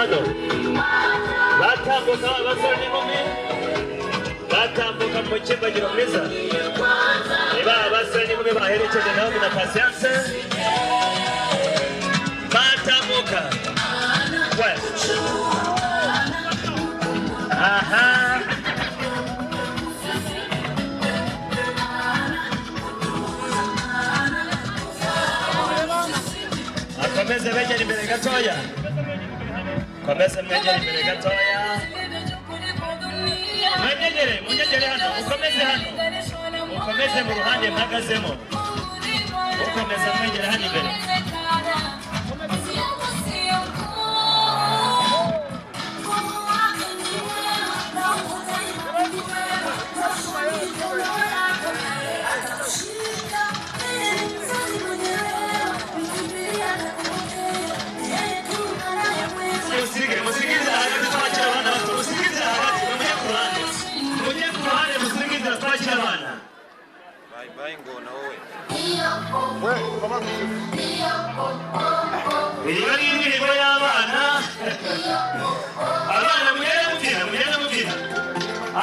Hano batambuka abasore n'inkumi, batambuka mu kimbagiro mwiza. Ni ba basore n'inkumi baherekeje Naomi na Patience, batambuka we. Aha, akomeze begera imbere gatoya, komeze mwegere imbere gatoya, mwegere, munyegere hano, mukomeze hano, mukomeze mu ruhande mpagazemo, mukomeza mwegera hano imbere. Musirigire, musirigire hagati, twakira abana bato. Musirigire hagati, mujye ku ruhande, mujye ku ruhande, musirigire, twakira abana. Bye bye ngona wowe. Iyo ni indirimbo y'abana. Abana, mugende mubyina, mugende mubyina.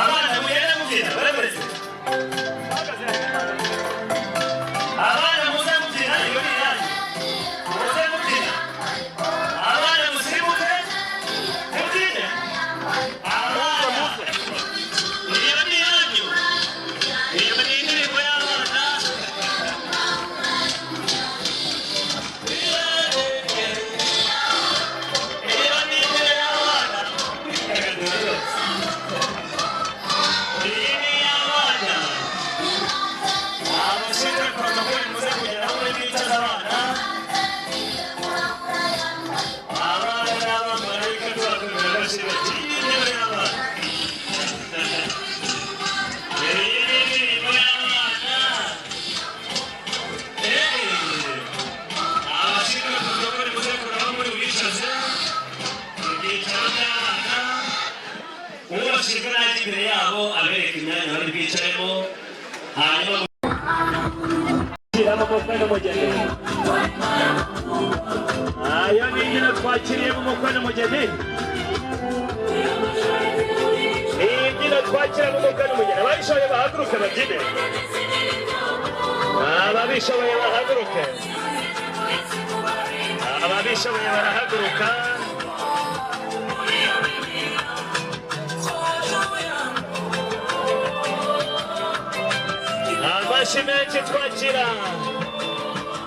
Abana, mugende mubyina, baremuretse. Abana, muze mubyina, iyo ni iyanyu, muze mubyina. Abana, musibuke mubyine. Abana, iyo ni iyanyu, iyo ni indirimbo y'abana. Iyo ni intebe y'abana. Iyi ni iy'abana. Abashinzwe protokoli, muze kugera aho muri mwicaza abana. Abana n'abamarayika tubakomera amashyi bati iyi ni intebe y'abana. Iyi ni indirimbo y'abana. Abashinzwe protokoli, muze kureba aho muri bwicaze ibyicaro by'abana. Ubashinzwe najya imbere yabo abereka imyanya bari bwicaremo, hanyuma shyiramo umukwe n'umugeni. Ayo ni imbyino twakiriyemo umukwe n'umugeni, ni imbyino twakiramo umukwe n'umugeni. Ababishoboye bahaguruke babyine, ababishoboye bahaguruke, ababishoboye barahaguruka. Amashyi menshi twakira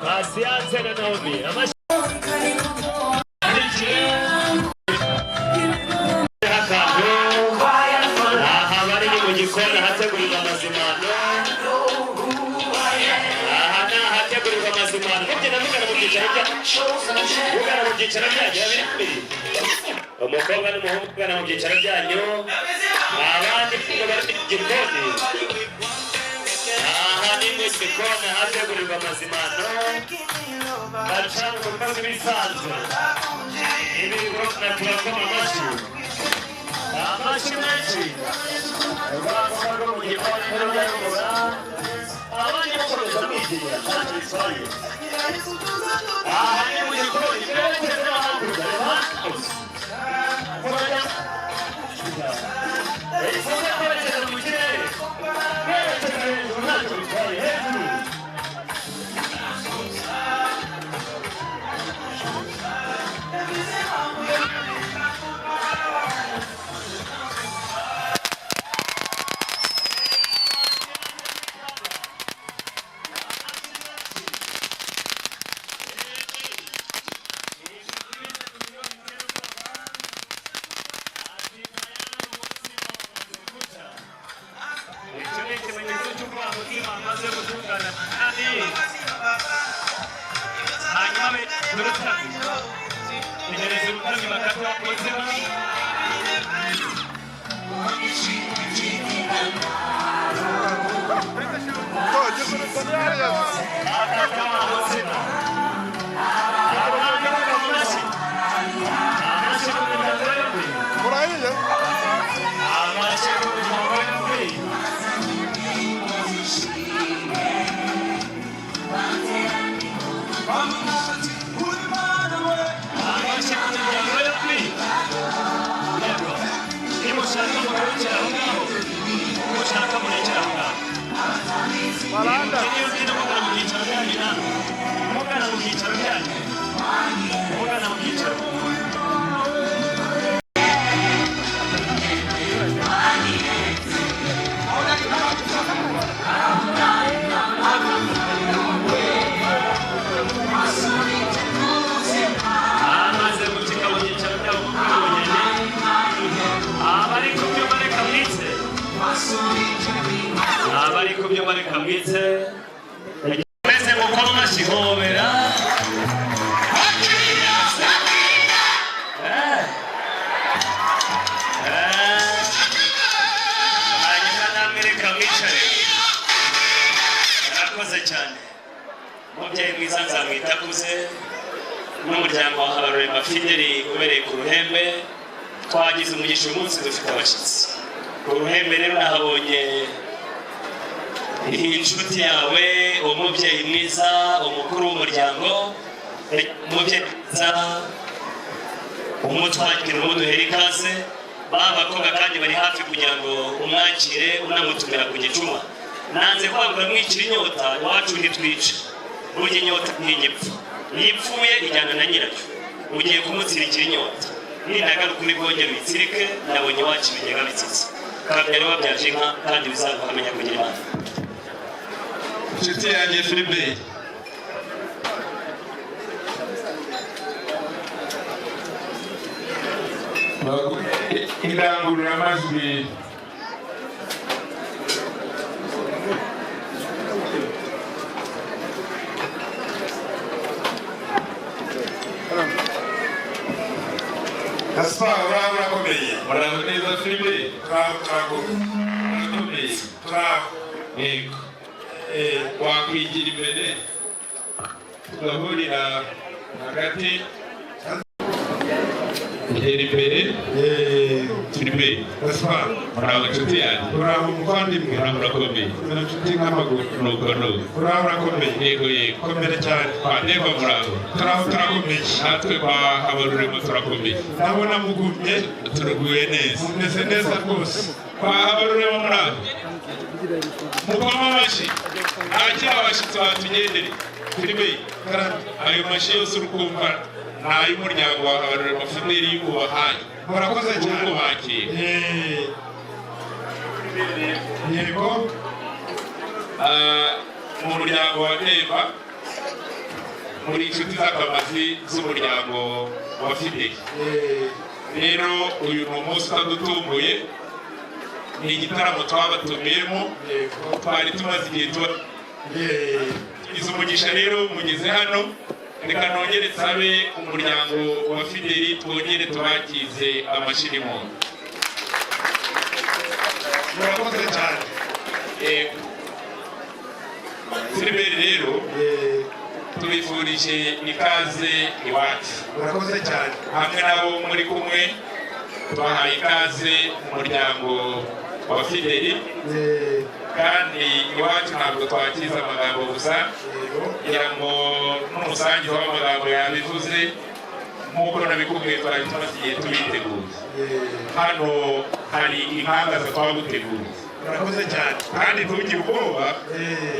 Patience na Naomi. Amashyi menshi. Akantu aha bari ni mu gikoni ahategurirwa amazimano. Aha ni ahategurirwa amazimano. Mubyina mugana mu byicaro bya mugana mu byicaro byanyu, babiri babiri, umukobwa n'umuhungu mugana mu byicaro byanyu, abandi bari mu gikoni. Aha ni mu gikoni ahategurirwa amazimano, bacana umukozi w'isanzwe ibi bikorwa. Turakoma amashyi, amashyi menshi. Urwagwa rwo mu gikoni rurayobora, abandi bakomeza mwigira, ntacyo bitwaye. Aha ni mu gikoni, twerekeze no hakurya. Hakurya, kwerekeza mu kirere, mwerekeza hejuru, ntacyo bitwaye, hejuru. Icyo ni ikimenyetso cy'uko wa mutima amaze gutungana, kandi hanyuma urutami, tegereza urutami bakata umutsima. Bakata wa mutsima. Abandi bakoma amashyi, amashyi ku miryango yombi, amashyi ku miryango yombi. Amashyi ku miryango yombi. Abari ku byuma, reka mwitse mwese mukoma amashyi. Hobera. Eh. Eh. Hanyuma namwe reka mwicare. Murakoze cyane. Mubyeyi mwiza Nzamwita akuze n'umuryango wa Habarurema Fideli ubereye ku ruhembe, twagize umugisha uyu munsi, dufite abashyitsi ku ruhembe. Rero nahabonye inshuti yawe, umubyeyi mwiza, umukuru w'umuryango, umubyeyi mwiza, umutwakira, umuduhera ikaze. Ba bakobwa kandi bari hafi kugira ngo umwakire, unamutumira ku gicuma. Nanze kwangura mwicira inyota. Iwacu ntitwica. Burya inyota ntigipfa, iyo ipfuye ijyana na nyirayo. Ugiye kumutsirikira inyota, ninagaruka uri bwongere uyitsirike. Nabonye iwacu ibigega bitsitse. Kabyari wabyaje inka kandi bizaguhamenya kugira Imana. Inshuti yanjye Philibert, indangururamajwi. Gaspard, uraho, urakomeye? Muraho neza, Philibert? Turaho, turaho. Murakomeye? Turaho. Yego. Wakwigira imbere tugahurira hagati. Egera imbere, Philibert. Gaspard. Muraho, inshuti yanjye. Uraho, muvandimwe. Muraho, urakomeye? Uri inshuti nk'amaguru. Nuko nuko. Uraho, urakomeye? Yego, yego. Komere cyane. Kwa Ndeva muraho? Turaho, turakomeye. Natwe kwa Habarurema turakomeye. Ndabona mugumye. Turuguye neza. Mumeze neza rwose. Kwa Habarurema muraho? Mukoma amashyi ntakira abashyitsi batugendere. Philibert, ayo mashyi yose uri kumva ni ay'umuryango wa Habarurema Fideli ubahaye. Murakoze cyane. Kubakira. Yego. Mu muryango wa Ndemba muri inshuti z'akamazi z'umuryango wa Fideli. Rero uyu ni umunsi utadutunguye, ni igitaramo twabatumiyemo, twari tumaze igihe tuba tugize umugisha. Rero mugeze hano, reka nongere nsabe umuryango wa Fideli twongere tubakize amashyi n'impundu. Murakoze cyane. Yego. Philibert, rero tubifurije ikaze iwacu. Murakoze cyane. Hamwe nabo muri kumwe, tubahaye ikaze mu muryango wa Fideli. Kandi iwacu ntabwo twakiza amagambo gusa, kugira ngo n'umusangiza w'amagambo yabivuze. Nk'uko nabikubwiye, twari tumaze igihe tubiteguye. Hano hari inkangaza twaguteguye. Murakoze cyane. Kandi ntugire ubwoba,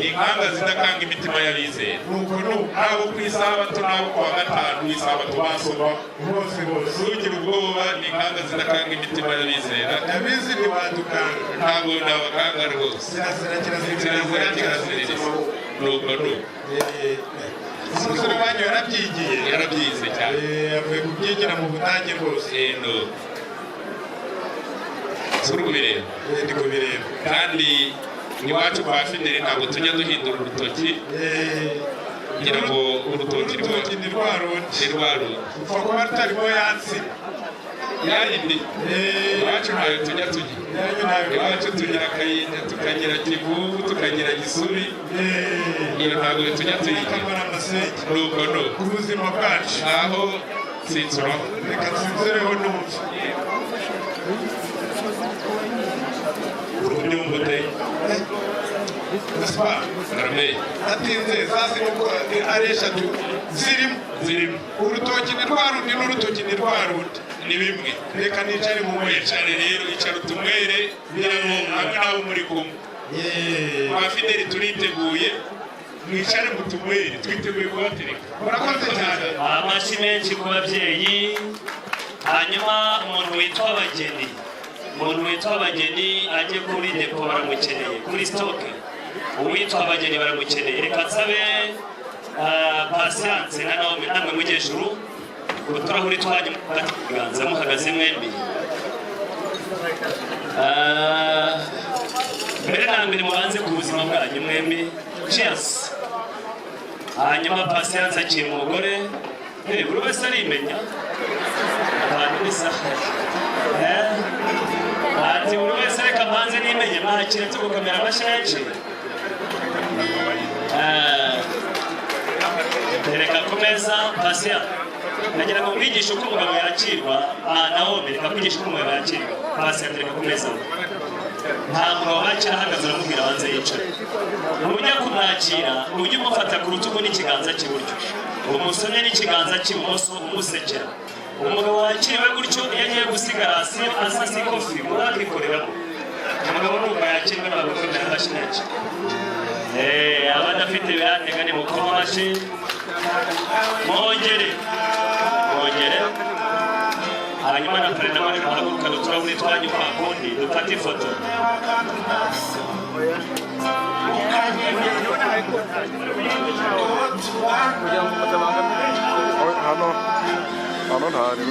inkanga zidakanga imitima y'abizera. Nuko nuko. N'abo ku isabato n'abo ku wa gatanu w'isabato basoma. Bose bose. Ntugire ubwoba, ni inkanga zidakanga imitima y'abizera. Ndabizi, ntiwadukanga. Ntabwo nabakanga rwose. Kirazira, kirazira. Kirazira, kiraziririza. Nuko nuko. Umusore wanyu yarabyigiye. Yarabyize cyane. Avuye kubyigira mu Budage rwose. Nuko turi kubireba. Ndi kubireba. Kandi iwacu kwa Fideli ntabwo tujya duhindura urutoki, kugira ngo urutoki Urutoki ni rwa rundi. Ni rwa rundi. Upfa kuba rutarimo yatsi. Yayindi iwacu ntayo tujya tugira. Yanyu ntayo. Iwacu tugira Akayinja, tukagira Kivuvu, tukagira Gisubi. Iyo ntabwo tujya tuyigira. Akamara amasenge. Nuko nuko. Ubuzima bwacu. Aho sinsuraho. Reka nsinzireho numve. Ubyumva ute? Gaspard. Karame. Atinze zasi nuko ari eshatu zirimo. Zirimo. Urutoki ni rwa rundi n'urutoki ni rwa rundi. Ni bimwe. Reka nicare mu mwere. Wicare rero, icara utumwere, kugira ngo hamwe n'abo muri kumwe. Kwa Fideli turiteguye, mwicare mutumwere, twiteguye kubatereka. Murakoze cyane. Amashyi menshi ku babyeyi. Hanyuma umuntu witwa Abageni, umuntu witwa Abageni ajye kuri depo, baramukeneye kuri stock. Uwitwa Abageni baramukeneye. Reka nsabe Patience na Naomi, namwe mujye hejuru, uturahuri twanyu mufate ibiganza muhagaze mwembi. Mbere na mbere mubanze ku buzima bwanyu mwembi. Cheers. Hanyuma Patience akira umugore. Buri wese arimenya ahantu ni sawa. Ati buri wese reka mbanze nimenye. Mwakire tugukomera amashyi menshi. Tereka ku meza. Patient, nagira ngo mwigishe uko umugabo yakirwa. Nawe reka kwigisha uko umugabo yakirwa. Patient, tereka ku meza. Nta mugabo bakira ahagaze, uramubwira abanze yicara. Ujya kumwakira, ujye umufata ku rutugu n'ikiganza cy'iburyo, umusomye n'ikiganza cy'ibumoso, umusekera. Umugabo wakiriwe gutyo, iyo agiye gusiga hasi asasa ikofi urakikoreramo. Umugabo nuko yakirwa. Bagukomera amashyi menshi. Abadafite birantega ni mukoma amashyi, mwongere, mwongere. Hanyuma na perezida wacu muhagurukane uturahuri twanyu kwa kundi, dufate ifoto. Hano hano ntari.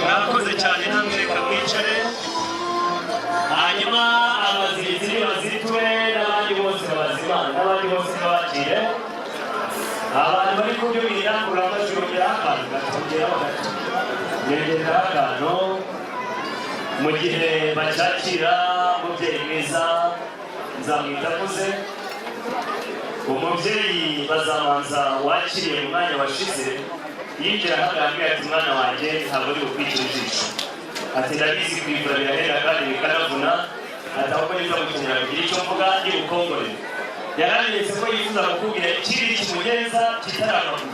Murakoze cyane namwe, reka mwicare. Hanyuma abazizi bazitwe n'abandi bose bazima n'abandi bose babakire. Abantu bari kubyumvira uramajwi, yongeraho akantu gato, ongeraho gato, yongeraho akantu mu gihe bacyakira. Umubyeyi mwiza nzamwita akuze, umubyeyi bazabanza wakiriye mu mwanya washize, yinjira ahagaragara ati: "Mwana wanjye, ntabwo ari bukwicira ijisho." Ati: "Ndabizi, kwivura birahera kandi bikanavuna." Ati: "Ahubwo niza gukenera kugira icyo mvuga ndi bukongore." Yaranyeretse ko yifuza kukubwira ikiri kimugenza kitarakaguru,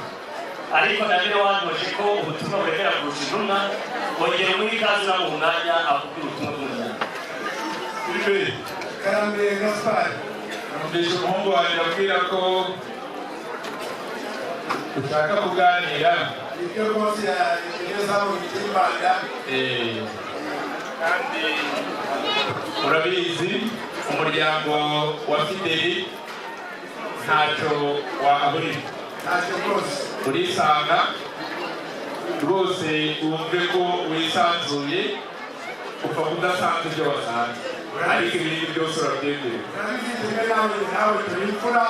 ariko nabyo wantoje ko ubutumwa buremera kurusha intumwa. Ongera umuhe ikaze, unamuha umwanya akubwira ubutumwa bw'umuryango. Philippe. Karame, Gaspard. Numvise umuhungu wanjye abwira ko ushaka kuganira. Nibyo rwose, neza mu mitima. Kandi urabizi, umuryango wa Fideli ntacyo wahaburira. Ntacyo rwose. Urisanga rwose, wumve ko wisanzuye. Upfa kudasanze ibyo wasanze, ariko ibindi byose urabyemerewe. Urabizi, kimwe nawe turi imfura.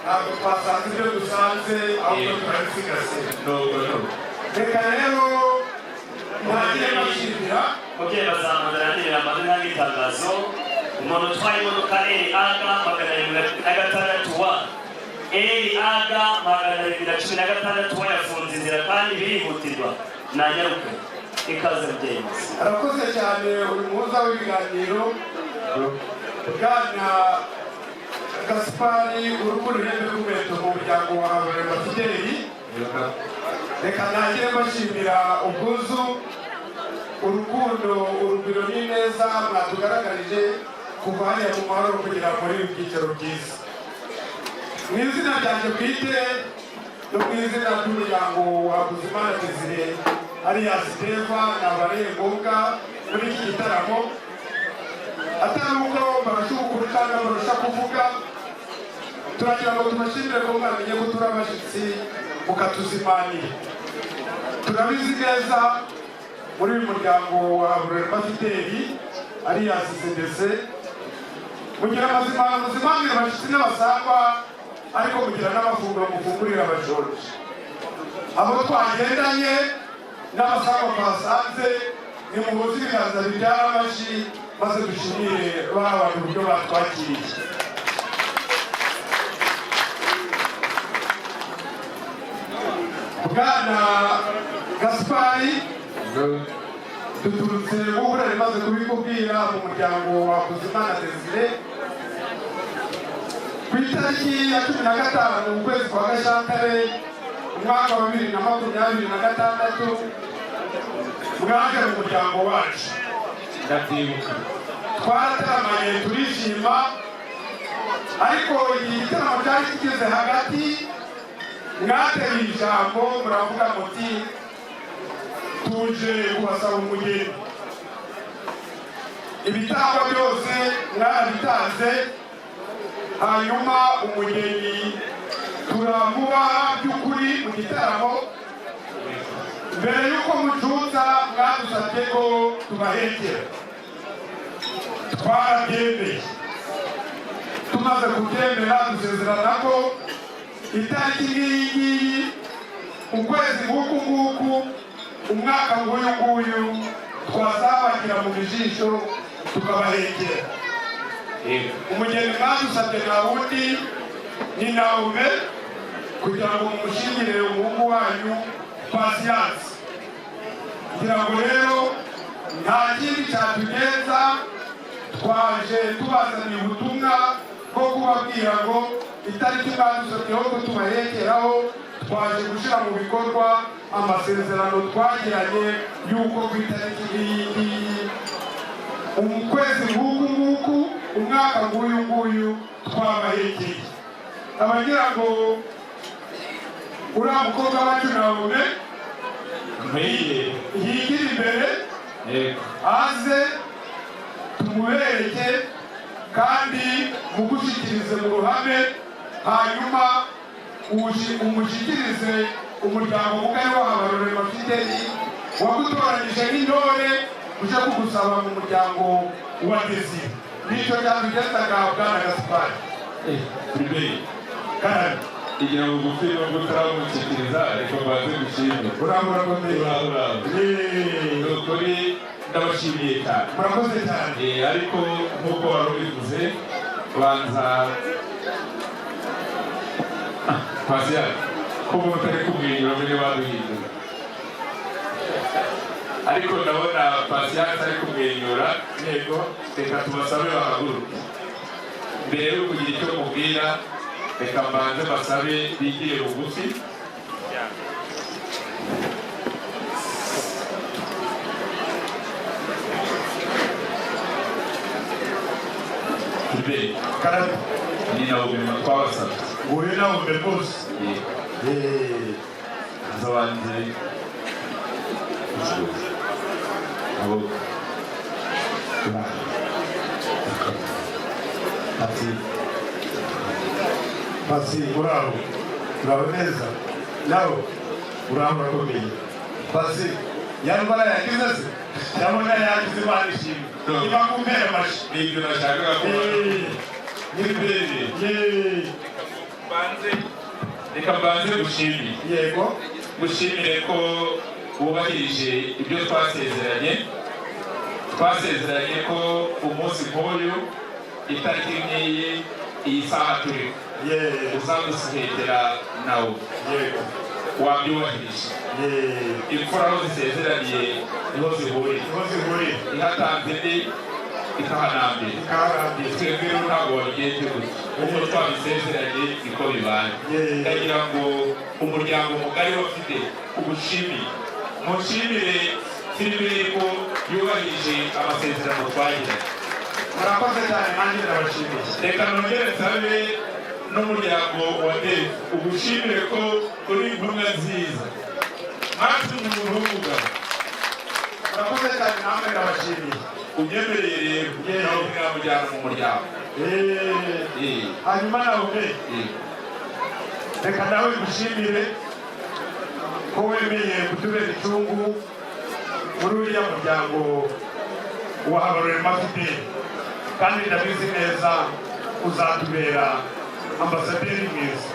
Ntabwo twasanze ibyo dusanze, ahubwo turabisigasira. Nuko nuko. Reka rero ntangire mbashimira. Mubyeyi bazamanza yandirira amazina y'itangazo. Umuntu utwaye imodoka RAG 716 wa RAG 716 wa yafunze inzira kandi birihutirwa, nanyaruke. Ikaze, mubyeyi mwiza. Arakoze cyane uyu muhuza w'ibiganiro, Bwana Gaspari Urukundo Ihembe rw'Umuheto mu muryango wa Habarurema Fideli. Reka ntangire mbashimira ubwuzu, urukundo, urugwiro n'ineza mwatugaragarije kuva hariya mu mahoro kugera muri ibi byicaro byiza. Mu izina ryanjye bwite no mu izina ry'umuryango wa Hakuzimana Desire alias Deva, nabareye ngombwa muri iki gitaramo, atari uko barusha ubukuru cyangwa barusha kuvuga. Turagira ngo tubashimire ko mwamenye ko turi abashyitsi mukatuzimanira. Turabizi neza, muri uyu muryango wa Habarurema Fideli alias CDC mugira amazima, muzimanire abashyitsi n'abasangwa, ariko mugira n'amafunguro mufungurira abashonje. Abo twagendanye n'abasangwa twasanze, nimuhuze ibiganza bibyara amashyi, maze dushimire ba bantu uburyo batwakiriye. Bwana Gaspari, duturutse guhura, rimaze kubikubwira, mu muryango wa Hakuzimana Desire. Ku itariki ya 15 ukwezi kwa Gashyantare umwaka wa 2026 mwaje mu muryango wacu. Ndabyibuka. Twataramanye, turishima, ariko iki gitaramo cyari kigeze hagati, mwateruye ijambo muravuga muti: Tuje kubasaba umugeni. Ibitangwa byose mwarabitanze, hanyuma umugeni turamubaha. By'ukuri mu gitaramo, mbere y'uko mucutsa, mwadusabye ko tubahekera, twarabyemeye. Tumaze kubyemera, dusezerana ko itariki ngiyi ngiyi, ukwezi nk'uku nguku, umwaka nguyu nguyu, twazabagira mu bijisho tukabahekera. Umugeni mwadusabye nta wundi, ni Naome, kugira ngo mumushingire umuhungu wanyu Pasiyanse. Kugira ngo rero nta kindi cyatugenza, twaje tubazaniye ubutumwa bwo kubabwira ngo itariki mwadusabyeho ko tubahekeraho, twaje gushyira mu bikorwa amasezerano twagiranye y'uko ku itariki ngiyi ngiyi, ukwezi nk'uku nguku, umwaka nguyu nguyu, twabahekeye. Abagira ngo uriya mukobwa wacu Naome Nkwiye. yigire imbere, aze tumubereke kandi mugushyikirize mu ruhame, hanyuma umushyikirize umuryango mugari wa Habarurema Fideli wagutoranyije nk'intore uje kugusaba mu muryango wa Desire. Nicyo cyatugezaga, bwana Gaspari. Primeiro, Karame. Igira bugufi nubwo utaramushyikiriza, reka mbanze gushimire. Urabura komeye. Urabura. Ni ukuri ndabashimiye cyane. Murakoze cyane. Ariko nk'uko wari ubivuze, banza Pasiya ko umuntu utari kumwenyura muri baduhindura, ariko ndabona Pasiyanse ari kumwenyura. Yego. Reka tubasabe bahaguruke. Mbere yo kugira icyo mubwira, reka mbanze basabe bigire bugufi. Mbere Karame. Ni nawe bintu twabasabye. Nguyu Naome rwose. Zabanze abo. Ati Pasi, uraho, uraho neza? Nawe uraho, urakomeye? Pasi yarwara yagize se, ndabona yagize. Imana ishimwe, niba kumpera amashyi. Ni ibyo nashakaga kuba. Ni Yeee. Mbanze, reka mbanze gushimire. Yego. Gushimire ko wubahirije ibyo twasezeranye. Twasezeranye ko umunsi nk'uyu, itariki nk'iyi, iyi saha turiho, uzadusuhekera nawe. Wabyubahirije. Imfura aho zisezeraniye niho zihurira. Niho zihuriye. Ihatanze indi ikahanambira. Ikaharambira. Twebwe rero ntabwo wabigenje gutya, uko twabisezeranye niko bibaye. Ndagira ngo umuryango mugari wafite ugushimire, mushimire filime ko yubahirije amasezerano twagiranye. Murakoze cyane, nanjye ndabashimiye. Reka nongere nsabe n'umuryango wa Dave ugushimire ko uri intumwa nziza mwatumye umuntu w'umugabo. Murakoze cyane, namwe ndabashimiye. Unyemereye rero, nawe mwamujyana mu muryango. Hanyuma nawe, reka nawe ngushimire ko wemeye kutubera icungu muri uriya muryango wa Habarurema Fideli, kandi ndabizi neza uzatubera ambasaderi mwiza.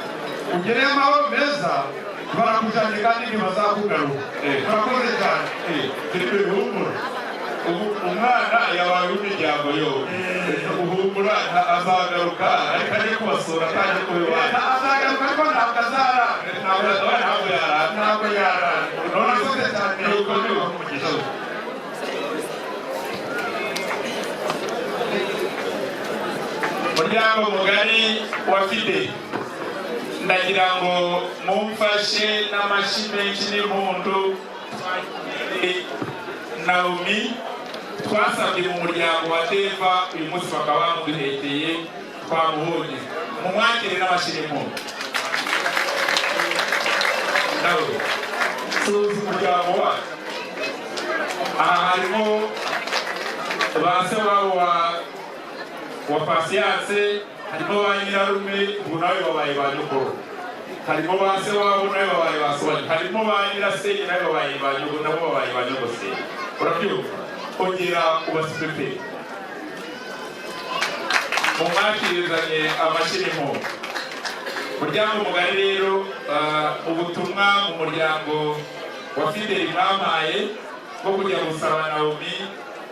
Ugereye amahoro meza, barakujanye kandi ntibazakugaruka. Murakoze cyane. Filipe, humura, ubu umwana yabaye w'imiryango yombi. Uhumura, azagaruka, ariko ajye kubasura ataje kuba iwanyu. Azagaruka, ariko ntabwo azara. Ntabwo yarara. Ntabwo yarara. Murakoze cyane. Nuko ni muryango mugari wa Fide, ndagira ngo mumfashe n'amashyi menshi n'impundu. Naomi twasabye mu muryango wa Deva, uyu munsi bakaba bamuduhekeye, twamubonye. Mumwakire n'amashyi n'impundu. Nawe suhuza umuryango wacu. Aha harimo ba se wabo wa Patience, harimo ba nyirarume, ubu nawe babaye ba nyokuru, harimo ba se wabo, nawe babaye ba sobanyu, harimo ba nyirasenge, nawe babaye ba nyoko, nabo babaye ba nyogosenge. Urabyumva? Ongera ubasipepe, mumwakirizanye amashyi n'impundu. Muryango mugari rero, ubutumwa mu muryango wa Fideli mwampaye bwo kujya gusaba Naomi,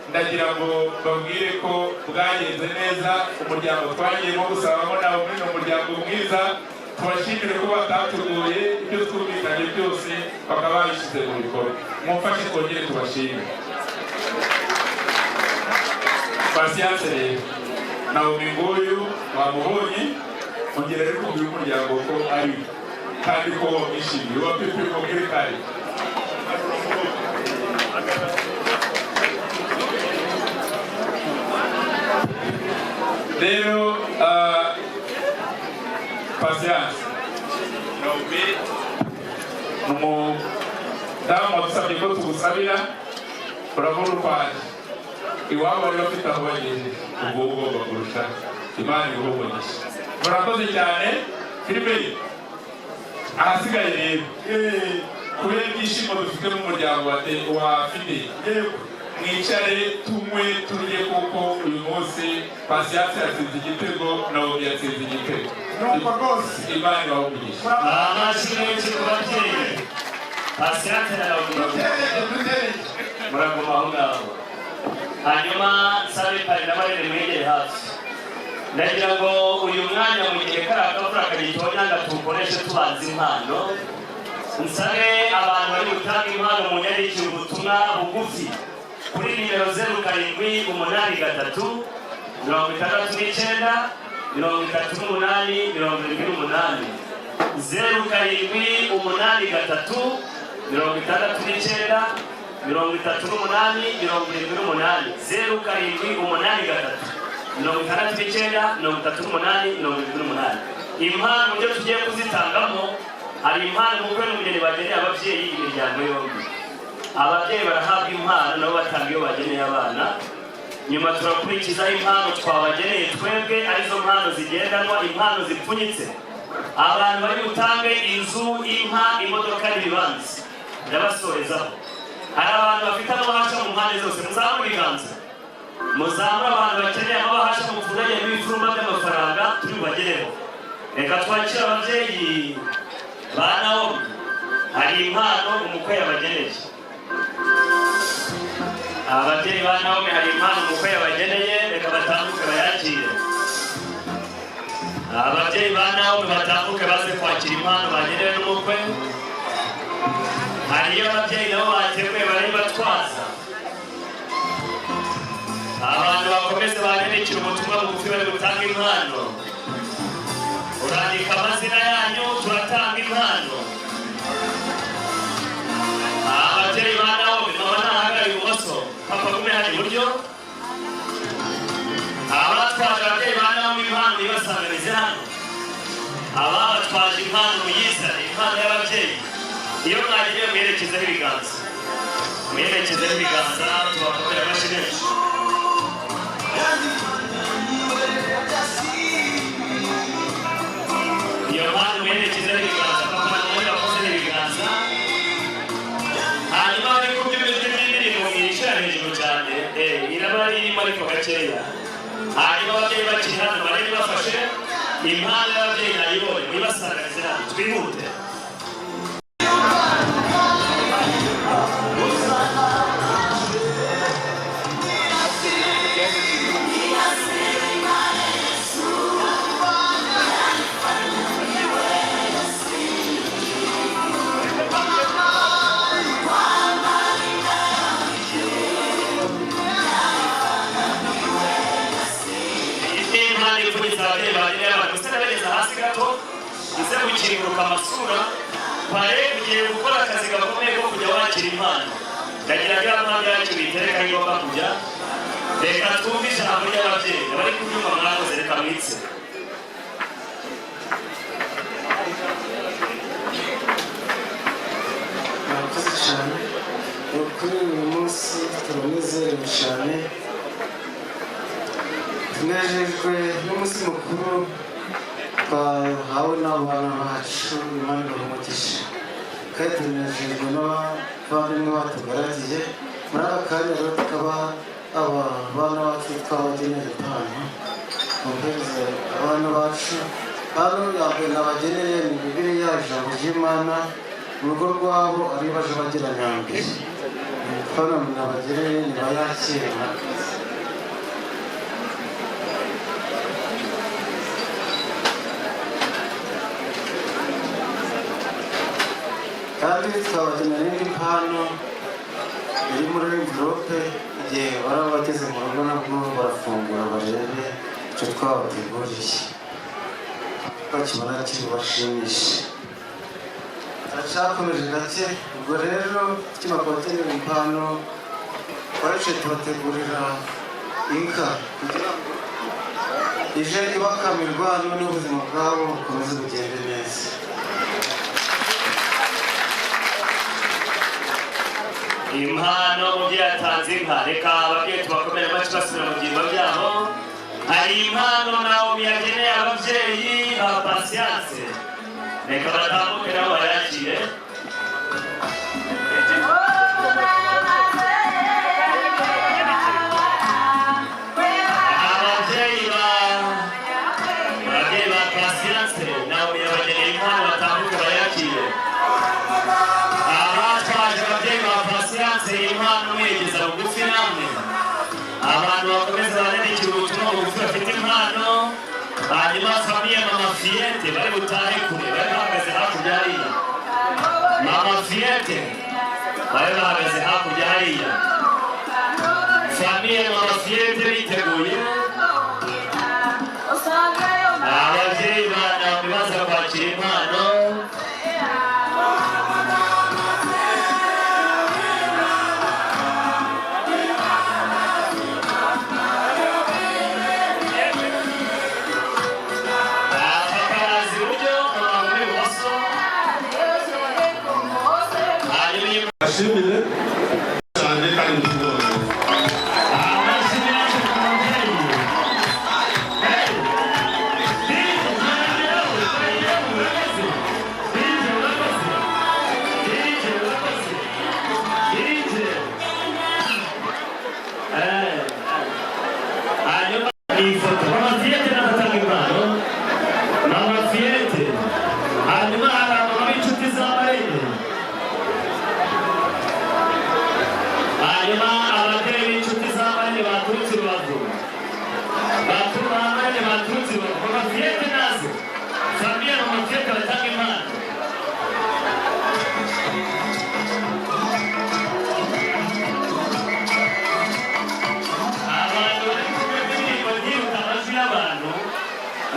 ndagira ngo babwire ko bwagenze neza. Umuryango twagiyemo gusabamo Naomi ni umuryango mwiza. Tubashimire ko batatugoye, ibyo twumvikanye byose bakaba babishyize mu bikorwa. Mumfashe twongere tubashime. Patience rero, Naomi nguyu wamubonye, ongera rero kubwira umuryango ko ari we kandi ko wamwishimiye. Wa pepe, mubwire kare. Rero Patience, Naomi ni umudamu wadusabye ko tugusabira. Urabona urwaye, iwabo bari bafite aho bagejeje, ubwo ugomba kurusha. Imana iguhe umugisha, murakoze cyane. Filime ahasigaye rero, kubera ibyishimo dufite mu muryango wa Fideli, mwicare tunywe turye, kuko uyu munsi Patience yatsinze igitego, Naomi yatsinze igitego. Nuko rwose. Imana ibahe umugisha. Amashyi menshi ku babyeyi Patience na Naomi. Dutereke, dutereke. Muraguma aho ngaho, hanyuma nsabe parrain na marraine mwegere hafi. Ndagira ngo uyu mwanya, mu gihe kariya kavura kagitonyanga, tuwukoreshe tubanza impano. Nsabe abantu bari gutanga impano mu nyandikire ubutumwa bugufi kuri nimero 0783 69 38 78, 0783 69 38 78, 0783 69 38 78. Impano uburyo tugiye kuzitangamo, hari impano umukwe n'umugeni bageneye ababyeyi, imiryango yombi. Ababyeyi barahabwa impano, nabo batanga iyo bageneye abana. Nyuma turakurikizaho impano twabageneye twebwe, arizo mpano zigendanwa, impano zipfunyitse. Abantu bari butange inzu, inka, imodoka n'ibibanza, ndabasorezaho. Hari abantu bafite amabahasha mu mpande zose, muzamure ibiganza, muzamure. Abantu bakeneye amabahasha mupfundanye n'ibifurumba by'amafaranga turi bubagereho. Reka twakire ababyeyi ba Nawomi, hari impano umukwe yabageneye. Ababyeyi ba Nawomi, hari impano umukwe yabageneye, reka batambuke bayakire. Ababyeyi ba Nawomi batambuke baze kwakira impano bagenewe n'umukwe. Hari iyo ababyeyi nabo bateguye barayibatwaza. Abantu bakomeze bandikira ubutumwa bugufi bari gutanga impano. Urandika amazina yanyu, turatanga impano. Ababyeyi ba Nawomi, mama nahagarara ibumoso, papa gume hano iburyo. Abatwaje ababyeyi ba Nawomi impano ibasanganize hano. Ababatwaje impano muyizane, impano y'ababyeyi. Iyo mwagiye muyerekezeho ibiganza, muyerekezeho ibiganza, tubakomere amashyi menshi. Iyo mpano muyerekezeho ibiganza, papa na mama bakozeho ibiganza. Hanyuma bari kubyuma ijwi ry'indirimbo, mwicara hejuru cyane, iraba irimo ariko gakeya. Hanyuma ababyeyi bakiri hano barebe bafashe impano y'ababyeyi, nayibonye, muyibasanganize hano, twihute. Impano ipfunyitse ababyeyi bageneye abantu, gusa ndabageza hasi gato, uze gukinguruka amasura. Parrain, ugiye gukora akazi gakomeye ko kujya wakira impano. Ndagira ngo mpano yacu uyitereke aho igomba kujya. Reka twumve ijambo ry'ababyeyi. Abari kubyumva mwakoze, reka mwitse. Murakoze cyane. Nk'uko Kuri uyu munsi turanezerewe cyane, tunejejwe n'umunsi mukuru twahawe n'abana bacu. Imana ibaha umugisha, kandi tunejejwe n'abavandimwe batugaragiye muri aka kanya. Rero tukaba aba bana bacu twabagenera impano. Mumpereze abana bacu. Hano ya mbere nabageneye ni Bibiliya, ijambo ry'Imana. Mu rugo rwabo ari baje bagira nyambere. Impano nabageneye nibayakire, murakoze. Kandi twabagenera n'indi mpano iri muri envelope. Igihe baraba bageze mu rugo nabwo barafungura barebe icyo twabateguriye, bakibona kibashimishe. Turacyakomeje gake. Ubwo rero tukimara kubagenera impano, twaraciye tubategurira inka kugira ngo ije ibakamirwa, noneho ubuzima bwabo bukomeze bugende neza. Impano, umubyeyi yatanze inka. Reka ababyeyi tubakomere amashyi basubira mu byimbo byabo. Hari impano Nawomi yageneye ababyeyi ba Patience. Reka batambuke nabo bayakire. Ababyeyi ba Patience, Nawomi yabageneye impano, batambuke bayakire. Abatwaje ababyeyi ba Patience impano, mwegeza bugufi namwe. Abantu bakomeza banandikira ubutumwa bugufi bafite impano. Hanyuma famille mama Fiyete bari butahe kure, bari bahagaze hakurya hariya. Mama Fiyete bari bahagaze hakurya hariya. Famille mama Fiyete biteguye. Ababyeyi ba Naomi baza kwakira impano. Papa araza iburyo, mama muri ibumoso. Hanyuma inyuma. Ashimire cyane kandi mutubonye. Amashyi menshi ku mubyeyi. Hey! DJ, urakoze. DJ, urakoze. DJ, urakoze. DJ. Eh. Hanyuma ni ifoto. Mama Fiyete n'abatanga impano. Mama Fiyete. Hanyuma hari abamama b'inshuti za Marene. Hanyuma ababyeyi b'inshuti za Marene baturutse i Rubavu. Bakuru ba Marene baturutse i Rubavu. Mama Fiyete naze. Famille Mama Fiyete batanga impano. Abantu bari kumwe n'indirimbo, ntiruka amajwi y'abantu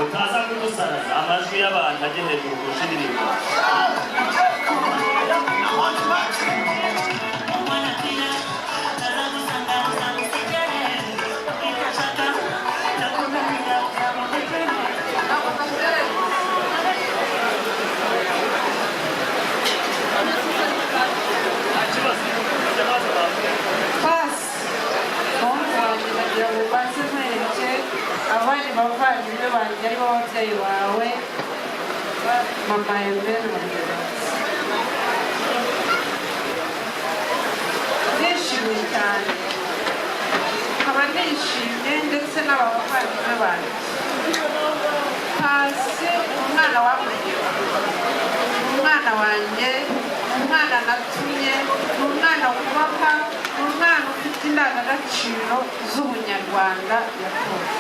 utaza kudusaraza. Amajwi y'abantu ajye hejuru kurusha indirimbo. Nta kibazo. Bajya baza bavuge. Pasi umuhungu wanjye, ndagira ngo mbanze nkwereke abandi bavandimwe banjye, aribo babyeyi bawe, mama Emene na Mugenzi. Ndishimye cyane, nkaba nishimye ndetse n'aba bavandimwe banjye. Pasi umwana wamugira, umwana wanjye, umwana natumye, ni umwana wubaka, ni umwana ufite indangagaciro z'ubunyarwanda yatojwe,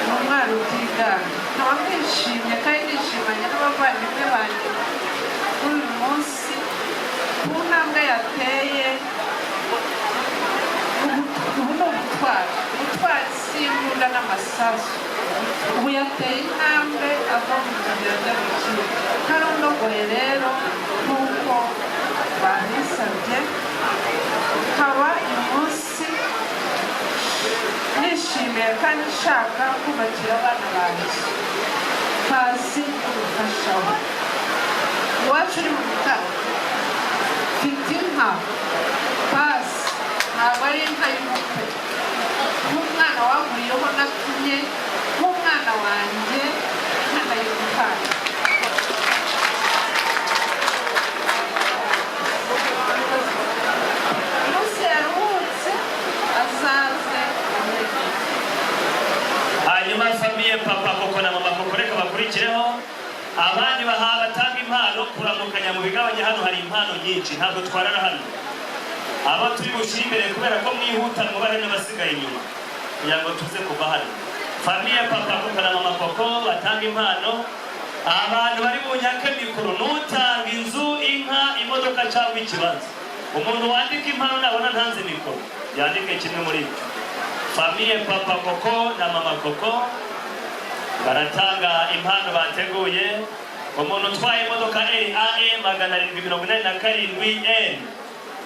ni umwana utigana. Nkaba nishimye kandi nishimanye n'abavandimwe banjye kuri uyu munsi ku ntambwe yateye. Ubu ni ubutwari. Ubutwari si imbunda n'amasasu. Ubu yateye intambwe ava mu kigero ajya mu kindi. Ntarondogoye rero, nk'uko babisabye, nkaba uyu munsi nishimiye kandi nshaka kubakira abana banjye Pasi n'umufasha we. Iwacu uri mu bitaro, mfite inka. Inka pasi ntabwo ari inka y'ubukwe, nk'umwana wanguriyeho natumye, nk'umwana wanjye, inka ndayigutanga. Umunsi yaruhutse azaze amurekeze. Hanyuma famille Papa Koko na Mama Koko, reka bakurikireho. Abandi baha batanga impano kuramukanya mu bigabanya. Hano hari impano nyinshi, ntabwo twarara hano. Abo turi bushyire imbere kubera ko mwihuta, mwubahe n'abasigaye inyuma kugira ngo tuze kuva hano. Famille Papa Koko na Mama Koko batanga impano. Abantu bari bunyake mikoro n'utanga inzu, inka, imodoka cyangwa ikibanza. Umuntu wandika impano nabona ntanze mikoro yandike kimwe muri ibyo. Famille Papa Koko na Mama Koko baratanga impano bateguye. Umuntu utwaye imodoka RAE 787 N,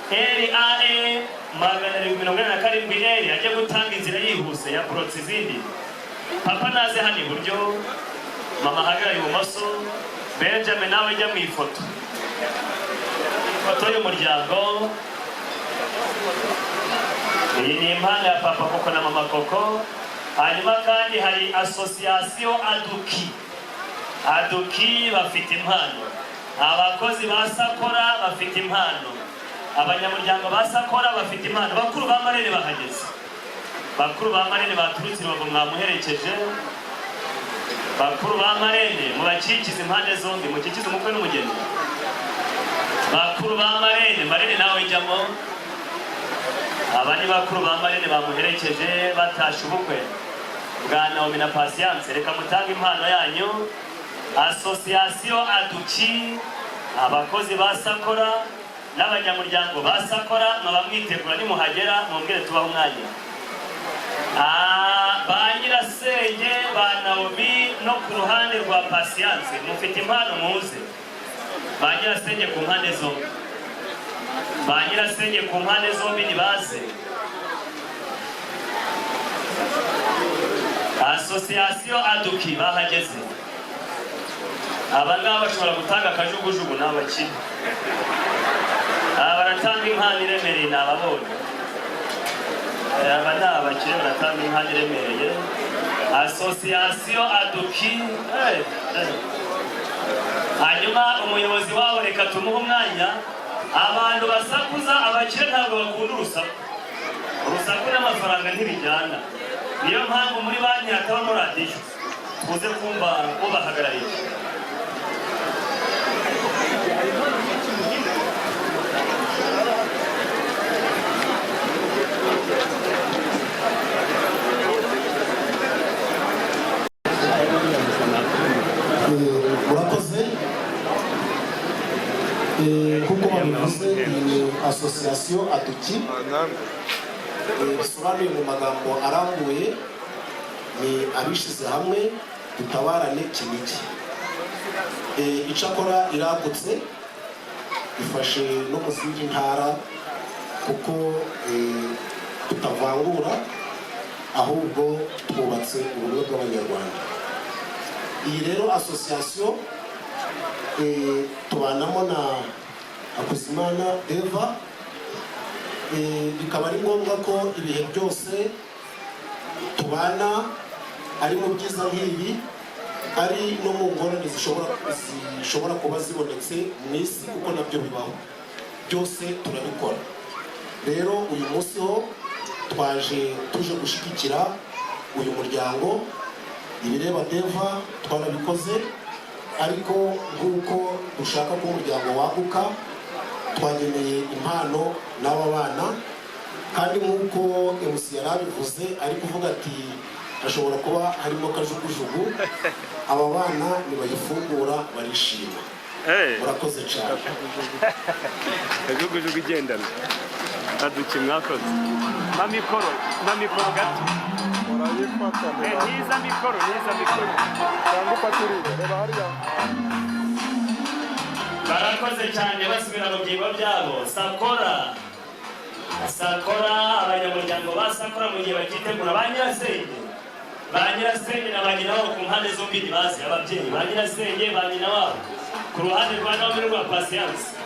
RAE 787 N, ajya gutanga inzira yihuse ya burotsi izindi. Papa naze hano iburyo, mama ahagarare ibumoso. Benjamin, nawe jya mu ifoto, ifoto y'umuryango. Iyi ni impano ya Papa Koko na Mama Koko. Hanyuma kandi hari association Aduki. Aduki bafite impano, abakozi ba Sakora bafite impano, abanyamuryango ba Sakora bafite impano. Bakuru ba marraine bahageze, bakuru ba marraine baturutse i Rubavu, mwamuherekeje. Bakuru ba marraine, mubakikize impande zombi, mukikize umukwe n'umugeni. Bakuru ba marraine, marraine nawe jyamo. Aba ni bakuru ba marraine bamuherekeje batashe ubukwe bwa Naomi na Patience. Reka mutange impano yanyu. Association Aduki, abakozi ba Sakora n'abanyamuryango ba Sakora, mwaba mwitegura. Nimuhagera mumbwire tubaho umwanya. Ah, ba nyirasenge ba Naomi no ku ruhande rwa Patience mufite impano, muze. Ba nyirasenge ku mpande zombi, ba nyirasenge ku mpande zombi nibaze. Association Aduki bahageze. Aba ngaba bashobora gutanga akajugujugu, ni abakire. Aba baratanga impano iremereye, ni ababonye. Aba ni abakire, baratanga impano iremereye. Association Aduki, eh. Hanyuma umuyobozi wabo reka tumuhe umwanya. Abantu basakuza, abakire ntabwo bakunda urusaku. Urusaku n'amafaranga ntibijyana, niyo mpamvu muri banki hatabamo radiyo. Tuze kumva ubahagarariye. Murakoze. Nk'uko babivuze, iyi ni association Aduki. Bisobanuye mu magambo arambuye ni abishyize hamwe dutabarane Kinigi. Icakora iragutse, ifashe no mu zindi ntara, kuko tutavangura, ahubwo twubatse ubumwe bw'Abanyarwanda. Iyi rero association tubanamo na Hakuzimana Eva. Bikaba ari ngombwa ko ibihe byose tubana, ari mu byiza nk'ibi, ari no mu ngorane zishobora kuba zibonetse mu isi, kuko nabyo bibaho, byose turabikora. Rero uyu munsi ho twaje tuje gushyigikira uyu muryango. Ibireba Deva twarabikoze, ariko nk'uko dushaka ko umuryango waguka, twageneye impano n'aba bana. Kandi nk'uko MC yari abivuze, ari kuvuga ati hashobora kuba harimo kajugujugu, aba bana nibayifungura barishima. Murakoze cyane. Kajugujugu igendana. Aduki, mwakoze. Mamikoro, mamikoro gato. Urayifata. Niza mikoro, niza mikoro. Cyangwa ufatiriye, reba hariya. Barakoze cyane, basubira mu byimbo byabo. Sakora, Sakora, abanyamuryango ba Sakora, mu gihe bakitegura, ba nyirasenge, ba nyirasenge na ba nyina wabo ku mpande zombi ntibazi. Ababyeyi ba nyirasenge, ba nyina wabo ku ruhande rwa Naomi n'urwa Patience.